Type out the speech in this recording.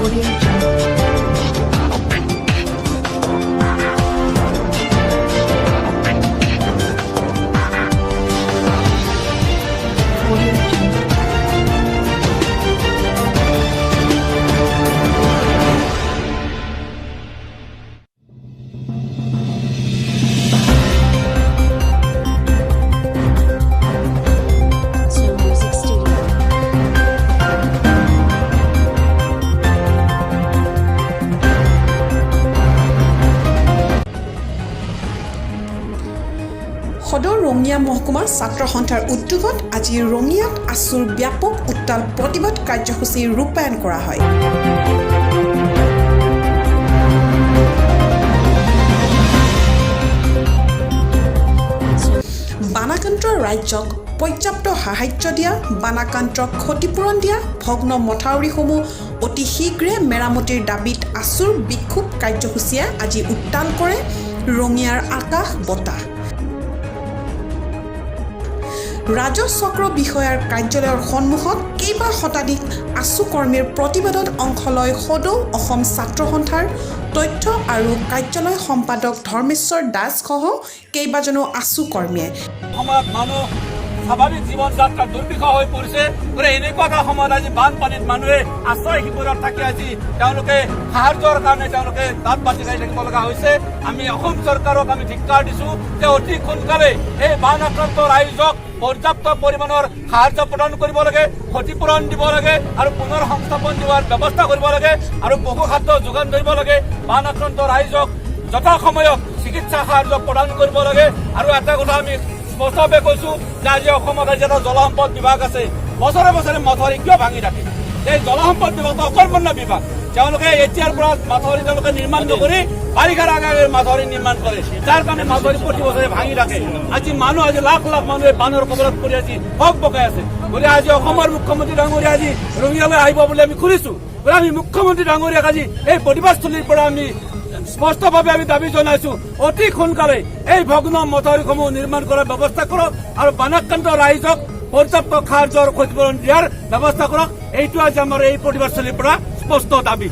Audio Jungle. Audio Jungle. Snow Music Studio. সদৰ ৰঙিয়া মহকুমা ছাত্ৰ সন্থাৰ উদ্যোগত আজি ৰঙিয়াত আছুৰ ব্যাপক উত্তাল প্ৰতিবাদ কাৰ্যসূচী ৰূপায়ণ কৰা হয়। বানাক্ৰান্ত ৰাইজক পৰ্যাপ্ত সাহায্য দিয়া, বানাক্ৰান্তক ক্ষতিপূৰণ দিয়া, ভগ্ন মথাউৰিসমূহ অতি শীঘ্ৰে মেৰামতিৰ দাবীত আছুৰ বিক্ষোভ কাৰ্যসূচীয়ে আজি উত্তাল কৰে ৰঙিয়াৰ আকাশ বতাহ। ৰাজহ চক্ৰ বিষয়াৰ কাৰ্যালয়ৰ সন্মুখত কেইবা শতাধিক আছু কৰ্মীৰ প্ৰতিবাদত অংশ লয় সদৌ অসম ছাত্ৰ সন্থাৰ তথ্য আৰু কাৰ্যালয় সম্পাদক ধৰ্মেশ্বৰ দাসসহ কেইবাজনো আছু কৰ্মীয়ে। সময়ত মানুহ স্বাভাৱিক জীৱন যাত্ৰা দুৰ্বিষহ হৈ পৰিছে। গতিকে এনেকুৱা এটা সময়ত আজি বানপানীত মানুহে আশ্ৰয় শিবিৰত থাকি আজি তেওঁলোকে সাহায্যৰ কাৰণে তেওঁলোকে তাঁত বাতি খাই থাকিব লগা হৈছে। আমি অসম চৰকাৰক আমি ধিক্কাৰ দিছো যে অতি সোনকালে এই বান আক্ৰান্ত ৰাইজক পৰ্যাপ্ত পৰিমাণৰ সাহায্য প্ৰদান কৰিব লাগে, ক্ষতিপূৰণ দিব লাগে আৰু পুনৰ সংস্থাপন দিয়াৰ ব্যৱস্থা কৰিব লাগে আৰু পশু খাদ্য যোগান ধৰিব লাগে। বান আক্ৰান্ত ৰাইজক যথাসময়ত চিকিৎসা সাহায্য প্ৰদান কৰিব লাগে। আৰু এটা কথা আমি স্পষ্টভাৱে কৈছো যে আজি অসমত আজি এটা জলসম্পদ বিভাগ আছে। বছৰে বছৰে মথাউৰি কিয় ভাঙি থাকে? এই জলসম্পদ বিভাগটো অকৰ্মণ্য বিভাগ। তেওঁলোকে এতিয়াৰ পৰা মাথাউৰি তেওঁলোকে নিৰ্মাণ নকৰি বাৰিষাৰ আগে আগে মাথাউৰি নিৰ্মাণ কৰে, যাৰ কাৰণে মাথাউৰি প্ৰতি বছৰে ভাঙি থাকে। আজি মানুহ, আজি লাখ লাখ মানুহে বানৰ কবলত পৰি আজি হক বকাই আছে। গতিকে আজি অসমৰ মুখ্যমন্ত্ৰী ডাঙৰীয়া আজি ৰঙিয়ালৈ আহিব বুলি আমি শুনিছো। গতিকে আমি মুখ্যমন্ত্ৰী ডাঙৰীয়াক আজি এই প্ৰতিবাদস্থলীৰ পৰা আমি স্পষ্টভাৱে আমি দাবী জনাইছো, অতি সোনকালে এই ভগ্ন মথাউৰিসমূহ নিৰ্মাণ কৰাৰ ব্যৱস্থা কৰক আৰু বানাক্ৰান্ত ৰাইজক পৰ্যাপ্ত সাহায্যৰ ক্ষতিপূৰণ দিয়াৰ ব্যৱস্থা কৰক। এইটো আজি আমাৰ এই প্ৰতিবাদস্থলীৰ পৰা স্পষ্ট দাবী।